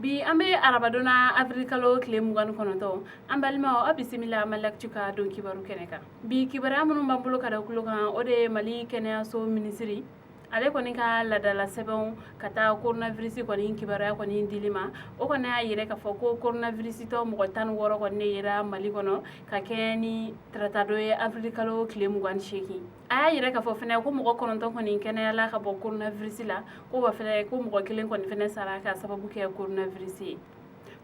Bi an bɛ arabadon na, avril kalo tile 29. An balimaw, aw bisimila Mali Actu ka don kibaru kɛnɛ kan. Bi kibaruya minnu b'an bolo ka da tulo kan, o de ye Mali kɛnɛyaso minisiri ale kɔni ka ladala sɛbɛnw ka taa coronavirus kɔni kibaruya kɔni dili ma. O kɔni y'a yira k'a fɔ ko coronavirus tɔ mɔgɔ 16 kɔni de yera Mali kɔnɔ ka kɛɲɛ ni taratadon ye, avril kalo tile 28. A y'a yira k'a fɔ fɛnɛ ko mɔgɔ 9 kɔni kɛnɛyala ka bɔ coronavirus la, ko wa fɛnɛ ko mɔgɔ kelen kɔni fɛnɛ sara ka sababu kɛ coronavirus ye.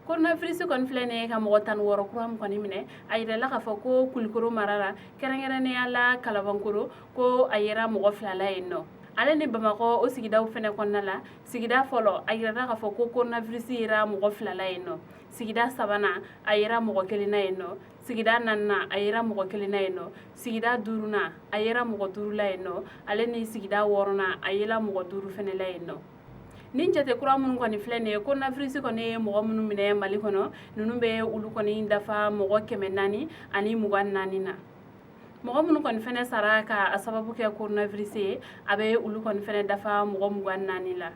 Coronavirus kɔni filɛ nin ye ka mɔgɔ 16 kura min kɔni minɛ, a yirala k'a fɔ ko Kulikoro mara la, kɛrɛnkɛrɛnnenya la Kalabankoro, ko a yera mɔgɔ 2 la yen nɔ. Ale ni Bamakɔ, o sigidaw fɛnɛ kɔnɔna la, sigida fɔlɔ, a yirala k'a fɔ ko coronavirus yera mɔgɔ 2 la yen nɔ. Sigida sabanan, a yera mɔgɔ kelen na yen nɔ. Sigida naaninan, a yera mɔgɔ kelen na yen nɔ. Sigida duurunan, a yera mɔgɔ 5 la yen nɔ. Ale ni sigida wɔɔrɔnan, a yela mɔgɔ 5 fɛnɛ la yen nɔ. Nin jate kura minnu kɔni filɛ nin ye, coronavirus kɔni ye mɔgɔ minnu minɛ Mali kɔnɔ, ninnu bɛ olu kɔni dafa mɔgɔ 424 na. Mɔgɔ minnu kɔni fɛnɛ sara ka a sababu kɛ coronavirus ye, a bɛ olu kɔni fɛnɛ dafa mɔgɔ 24 la.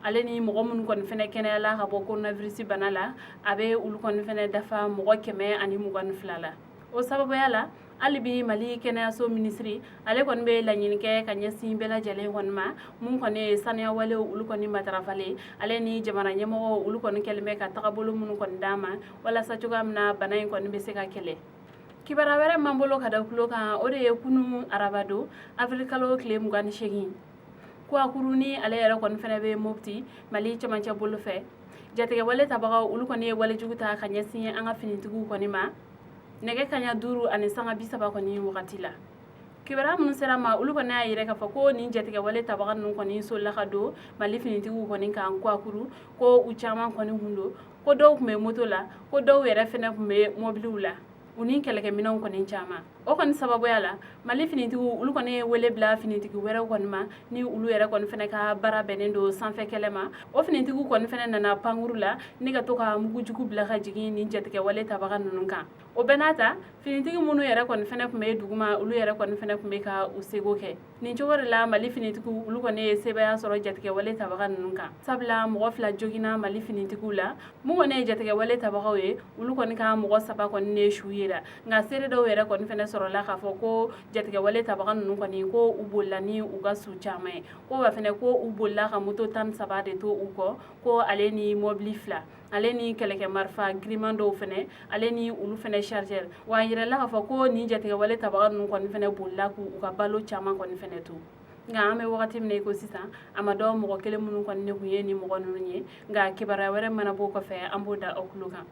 Ale ni mɔgɔ minnu kɔni fɛnɛ kɛnɛyala ka bɔ coronavirus bana la, a bɛ olu kɔni fɛnɛ dafa mɔgɔ 122 la. O sababuya la, hali bi Mali kɛnɛyaso minisiri ale kɔni bɛ laɲini kɛ ka ɲɛsin bɛɛ lajɛlen kɔni ma, mun kɔni ye sanuya walew olu kɔni matarafalen, ale ni jamana ɲɛmɔgɔw olu kɔni kɛlen bɛ ka tagabolo minnu kɔni d'an ma walasa cogoya min na bana in kɔni bɛ se ka kɛlɛ. Kibaruya wɛrɛ m'an bolo ka da tulo kan, o de ye kunun arabadon, avril kalo tile 28, Kuwakuru ni ale yɛrɛ kɔni fɛnɛ bɛ Mopti, Mali cɛmancɛ bolo fɛ, jatigɛwale tabagaw olu kɔni ye walejugu ta ka ɲɛsin an ka finitigiw kɔni ma nɛgɛ kaɲa 5 ni sanga 30 kɔni wagati la. Kibaruya minnu sera ma, olu kɔni y'a yira k'a fɔ ko nin jatigɛwale tabaga ninnu kɔni solila ka don Mali finitigiw kɔni kan Kuwakuru, ko u caman kɔni kun don, ko dɔw tun bɛ moto la, ko dɔw yɛrɛ fɛnɛ tun bɛ mɔbiliw la, u ni kɛlɛkɛminɛnw kɔni caman. O kɔni sababuya la, Mali finitigiw olu kɔni ye wele bila finitigi wɛrɛw kɔni ma, ni olu yɛrɛ kɔni fɛnɛ ka baara bɛnnen don sanfɛ kɛlɛ ma. O finitigiw kɔni fɛnɛ nana pankuru la ni ka to ka mugujugu bila ka jigin nin jatigɛwale tabaga ninnu kan. O bɛɛ n'a ta, finitigi minnu yɛrɛ kɔni fɛnɛ tun bɛ duguma, olu yɛrɛ kɔni fɛnɛ tun bɛ ka u seko kɛ. Nin cogo de la, Mali finitigiw olu kɔni ye sebaaya sɔrɔ jatigɛwale tabaga ninnu kan, sabula mɔgɔ 2 joginna Mali finitigiw la. Mun kɔni ye jatigɛwale tabagaw ye, olu kɔni ka mɔgɔ 3 kɔni ne su yera. Nka seere dɔw yɛrɛ kɔni fɛnɛ sɔrɔla k'a fɔ ko jatigɛwale tabaga ninnu kɔni, ko u bolila ni u ka su caman ye, ko wa fɛnɛ ko u bolila ka moto 13 de to u kɔ, ko ale ni mɔbili 2, ale ni kɛlɛkɛ marifa giriman dɔw fɛnɛ, ale ni olu fɛnɛ chargeur. Wa a yirala k'a fɔ ko nin jatigɛwale tabaga ninnu kɔni fɛnɛ bolila k'u ka balo caman kɔni fɛnɛ to. Nka an bɛ wagati min na i ko sisan, a ma dɔn mɔgɔ kelen minnu kɔni ne kun ye ni mɔgɔ ninnu ye. Nka kibaruya wɛrɛ mana b'o kɔfɛ, an b'o da aw tulo kan.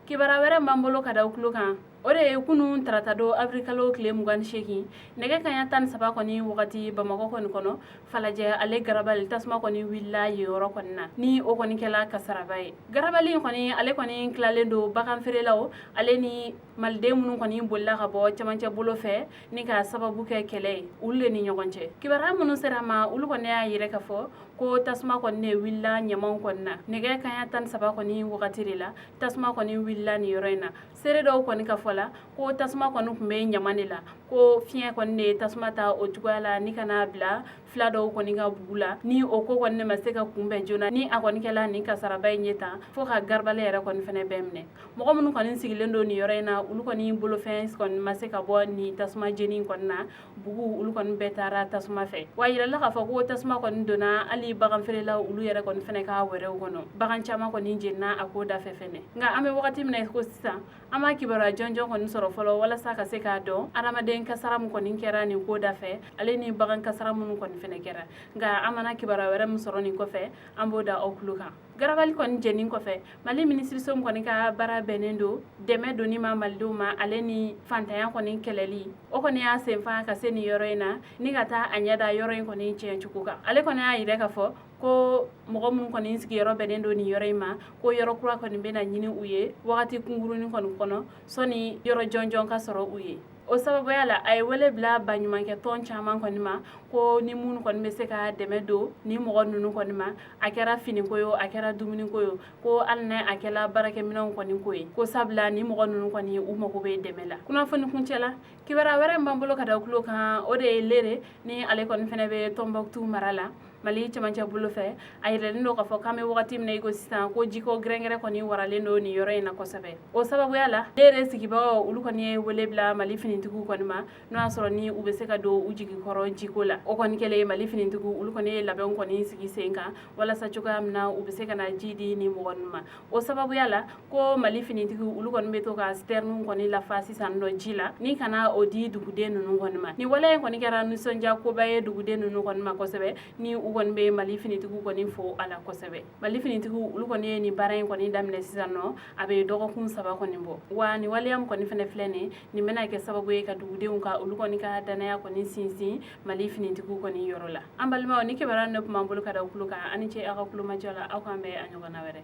Kibaruya wɛrɛ b'an bolo ka da aw tulo kan, o de ye kunun taratadon, avril kalo tile 28, nɛgɛ kaɲa 13 kɔni wagati, Bamakɔ kɔni kɔnɔ, Falajɛ ale garabali, tasuma kɔni wulila yen yɔrɔ kɔni na, ni o kɔni kɛla kasaraba ye. Garabali in kɔni, ale kɔni tilalen don bagan feerelaw ale ni maliden minnu kɔni bolila ka bɔ cɛmancɛ bolo fɛ ni ka sababu kɛ kɛlɛ ye olu de ni ɲɔgɔn cɛ. Kibaruya minnu sera ma, olu kɔni y'a yira k'a fɔ ko tasuma kɔni de wulila ɲamanw kɔni na. Nɛgɛ kaɲa 13 kɔni wagati de la tasuma kɔni wulila nin yɔrɔ in na. Seere dɔw kɔni ka fɔ la, ko tasuma kɔni tun bɛ ɲaman de la, ko fiɲɛ kɔni de ye tasuma ta o cogoya la ni ka n'a bila fila dɔw kɔni ka bugu la, ni o ko kɔni ne ma se ka kunbɛn joona, ni a kɔni kɛla nin kasaraba in ye tan fo ka garabali yɛrɛ kɔni fɛnɛ bɛɛ minɛ. Mɔgɔ minnu kɔni sigilen don nin yɔrɔ in na, olu kɔni bolofɛn kɔni ma se ka bɔ nin tasuma jeni kɔni na. Bugu olu kɔni bɛɛ taara tasuma fɛ. Wa yirala k'a fɔ ko tasuma kɔni donna hali bagan feerelaw olu yɛrɛ kɔni fɛnɛ ka wɛrɛw kɔnɔ. Bagan caman kɔni jenina a ko da fɛ fɛnɛ. Nka an bɛ wagati min na ko sisan, an ma kibaruya jɔnjɔn kɔni sɔrɔ fɔlɔ walasa ka se k'a dɔn adamaden kasara min kɔni kɛra nin ko da fɛ, ale ni bagan kasara minnu kɔni fɛnɛ kɛra. Nka an mana kibaruya wɛrɛ min sɔrɔ nin kɔfɛ, an b'o da aw tulo kan. Garabali kɔni jeni kɔfɛ, Mali minisiriso min kɔni ka baara bɛnnen don dɛmɛ donni ma malidenw ma, ale ni fantanya kɔni kɛlɛli, o kɔni y'a senfa ka se nin yɔrɔ in na ni ka taa a ɲɛ da yɔrɔ in kɔni tiɲɛ cogo kan. Ale kɔni y'a yira k'a fɔ ko mɔgɔ minnu kɔni sigiyɔrɔ bɛnnen don nin yɔrɔ in ma, ko yɔrɔ kura kɔni bɛna ɲini u ye wagati kunkurunin kɔni kɔnɔ, sɔnni yɔrɔ jɔnjɔn ka sɔrɔ u ye. O sababuya la, a ye wele bila baɲumankɛ tɔn caman kɔni ma, ko ni minnu kɔni bɛ se ka dɛmɛ don ni mɔgɔ ninnu kɔni ma, a kɛra finiko ye, a kɛra dumuniko ye, ko hali n'a a kɛra baarakɛminɛnw kɔni ko ye, ko sabula ni mɔgɔ ninnu kɔni u mago bɛ dɛmɛ la. Kunnafoni kuncɛ la, kibaruya wɛrɛ min b'an bolo ka da tulo kan, o de ye Lere ni ale kɔni fɛnɛ bɛ Tɔnbɔkutu mara la. Mali cɛmancɛ bolo fɛ, a yiralen don k'a fɔ k'an bɛ wagati min na i ko sisan, ko jiko gɛrɛngɛrɛ kɔni waralen don nin yɔrɔ in na kosɛbɛ. O sababuya la, Lere sigibagaw olu kɔni ye wele bila Mali finitigiw kɔni ma, n'o y'a sɔrɔ ni u bɛ se ka don u jigi kɔrɔ jiko la. O kɔni kɛlen, Mali finitigiw olu kɔni ye labɛnw kɔni sigi sen kan walasa cogoya min na u bɛ se ka na ji di ni mɔgɔ ninnu ma. O sababuya la, ko Mali finitigiw olu kɔni bɛ to ka citerne kɔni lafa sisan nɔ ji la ni ka na o di duguden ninnu kɔni ma. Ni waleya in kɔni kɛra nisɔndiya koba ye duguden ninnu kɔni ma kosɛbɛ, ni u kɔni bɛ Mali finitigiw kɔni fo a la kosɛbɛ. Mali finitigiw olu kɔni ye nin baara in kɔni daminɛ sisan nɔ, a bɛ dɔgɔkun 3 kɔni bɔ. Wa nin waleya min kɔni fɛnɛ filɛ nin, nin bɛna kɛ sababu ye ka dugudenw ka olu kɔni ka danaya kɔni sinsin Mali finitigiw kɔni yɔrɔ la. An balimaw, ni kibaruya ne tun b'an bolo ka da tulo kan. Aw ni ce aw ka kulomajɔ la. Aw k'an bɛn a ɲɔgɔnna wɛrɛ.